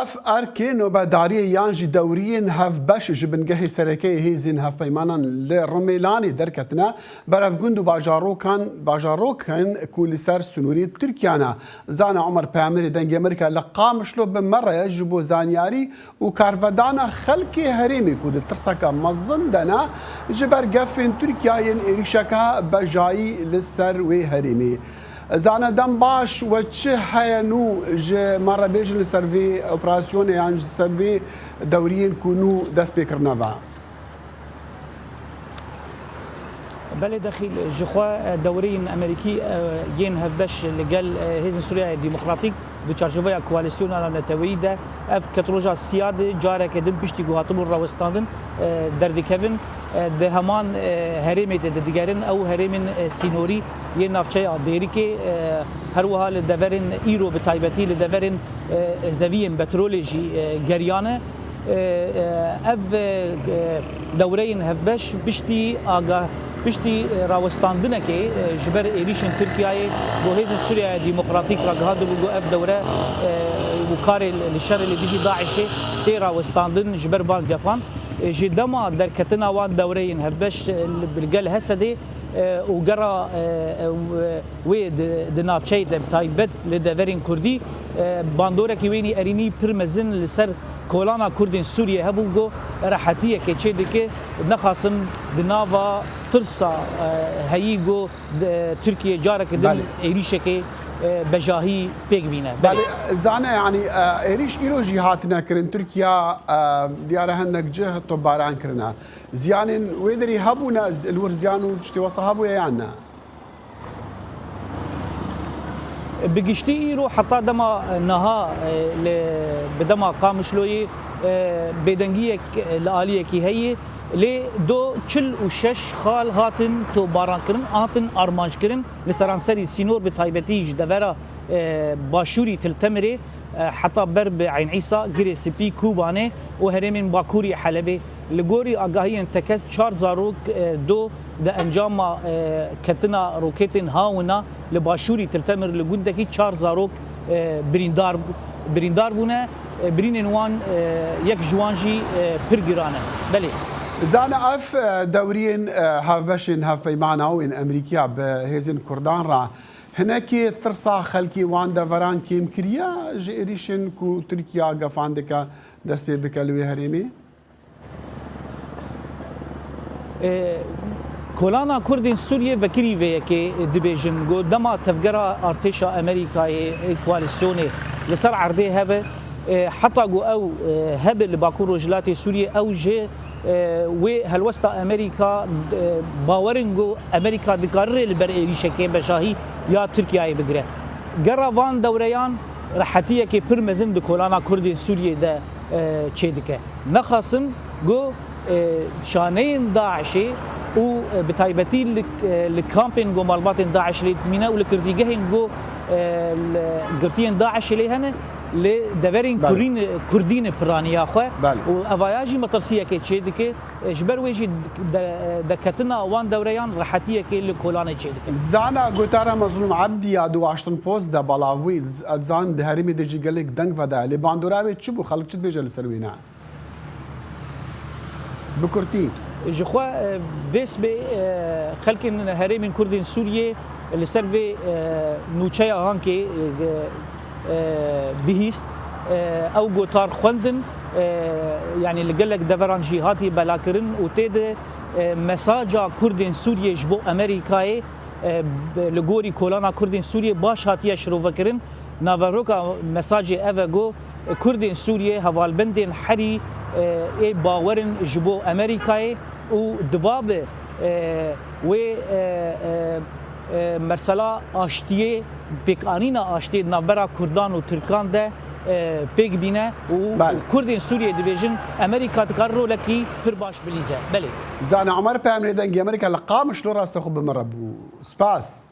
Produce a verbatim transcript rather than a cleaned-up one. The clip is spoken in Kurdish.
Ev erkê nobedariyê yan jî dewriyên hevbeş ji bingehê sereke yê hêzên hevpeymanan li Rumêlanê derketine, berevgund û bajarokan, bajarokên ku li ser sînorê Tirkiye ne. Zana Omer Peyamnêrê Dengê Amerîka li Qamişlo bi me re ye. Ji bo zanyarî û karvedana xelkê herêmê ku di tirseke mezin de ne, ji ber gefên Tirkiye yên êrîşeke bejayî li ser wê herêmê. Zana, dem baş, we çi heye nû ji me re bêjin li ser vê operasyonê yan ji ser vê dewriyên ku nû dest pê kirine ve? Belê Dexîl, ji xwe, e, dewreyên Amerîkî, e, yên hevbeş li gel, e, Hêzên Sûriyeya Demokratîk di çarçoveya koalîsyona neteweyî de ev ket roja siya de careke din piştî ku hatibûn rawestandin, e, derdikevin, e, di heman, e, herêmê de didigerin, ew herêmên, e, sînorî yên navçeya Dêrikê, e, her wiha li deverên îro bi taybetî li deverên, e, zeviyên petrolê jî, e, geriyane. E, e, ev, e, dewreyên hevbeş piştî aga-, piştî, e, rawestandinekê, e, ji ber êrîşên Tirkiyeyê bo Hêzên Sûriyeya Demokratîk ragihandibû ku ev dewre, e, û karê li şerê li dijî DAIŞê tê rawestandin ji ber van gefan. E, ji dema derketina wan dewreyên hevbeş, e, li, li gel Hesedê, e, û gera, e, e, wê di, di navçeyê de bi taybet li deverên Kurdî, e, bandorekî wênî erînî pir mezin li ser kolana Kurdên Sûriyê hebû ku rehetiyekê çê dike, nexasim di nava tirsa, e, heyî ku, e, Tirkiye careke din Belê. êrîşekê, e, bejahî pêk bîne. Belê. Belê, Zane, yanî, e, êrîş îro jî hatine kirin. Tirkiye, e, diyare hindek cih topbaran kirine. Ziyanên wê derî hebûne, li wir ziyan û tiştê wesa hebûye yan ne? Bi giştî îro heta dema niha, e, li, bi dema Qamişloyê, e, bêdengiyek li aliyekî heye, lê do çil û şeş xal hatin topbarankirin, hatin armanckirin li seranserî sînor, bi taybetî ji devera, e, başûrî Til Temirê, e, heta ber bi Eyn Îsa, Girê Spî, Kûbanê û herêmên bakurî Helebê. Li gorî agahiyên tekez çar zarok, e, do di encama, e, ketina roketên hawina li başûrî Til Temir li gundekî çar zarok, e, birîndar, birîndar bûne. E, birînên wan, e, yek ji wan jî, e, pir giran e. Belê. Zana ev, e, dewriyên, e, hevbeşên hevpeymana û yên Amerîkiya bi hêzên Kurdan re hinekê tirsa xelkê wan deveran kêm kiriye ji êrîşên ku Tirkiye gefan dike dest pê bike li wê herêmê? E, Kolana Kurdên Sûriyê vekirî vê yekê dibêjin ku dema tevgera artêşa Amerîkayê, e, koalîsyonê li ser erdê hebe, e, heta ku ew, e, hebe li Bakur Rojhilatê Sûriyê, ew jê, e, wê helwesta Amerîka, e, bawer in ku Amerîka dikare li ber êrîşekê bejahî ya Tirkiyeyê bigire. Gera van dewreyan rehetiyekê pir mezin di kolana Kurdên Sûriyê de, e, çêdike. Nexasim ku, e, şaneyên DAIŞê û, e, bi taybetî li, e, li kampên ku malbatên DAIŞ lê dimîne û li girtîgehên ku, e, li girtiyên DAIŞê lê hene, li deverên Belê. Kurîn-, Kurdî ne piraniya xwe Belê. û evaya jî metirsiyekê çêdike. E, ji ber wê jî de-, deketina wan dewreyan rehetiyekê li kolanê çêdike. Zana gotara Mezlûm Ebdî ya di Washington Post de belav bû, ez dizanim di herêmê de jî gelek deng veda. Lê bandora wê çi bû? Xelk çi dibêje li ser wê ne? Bi kurtî. Ji xwe, e, vê sibê, e, xelkên herêmên Kurdên Sûriyê li ser vê, e, nûçeya Hankê, e, e, bihîst. E, ew gotar xwendin, e, yanî li gelek deveran jî hatiye belakirin û tê de, e, mesaja Kurdên Sûriyê ji bo Amerîkayê, e, li gorî kolana Kurdên Sûriyê baş hatiye şirovekirin. Naveroka mesajê ev e ku Kurdên Sûriyê hevalbendên herî, e, ê bawer in ji bo Amerîkayê û divabe, e, wê, e, e, e, mesela aştiyê, pêkanîna aştiyê di navbera Kurdan û Tirkan de, e, pêk bîne û Belê. Kurdên Sûriyê dibêjin Amerîka dikare rolekî pir baş bilîze. Belê. Zana Omer, peyamnêrê Dengê Amerîka li Qamişlo rastexwe bi me re bû. Spas.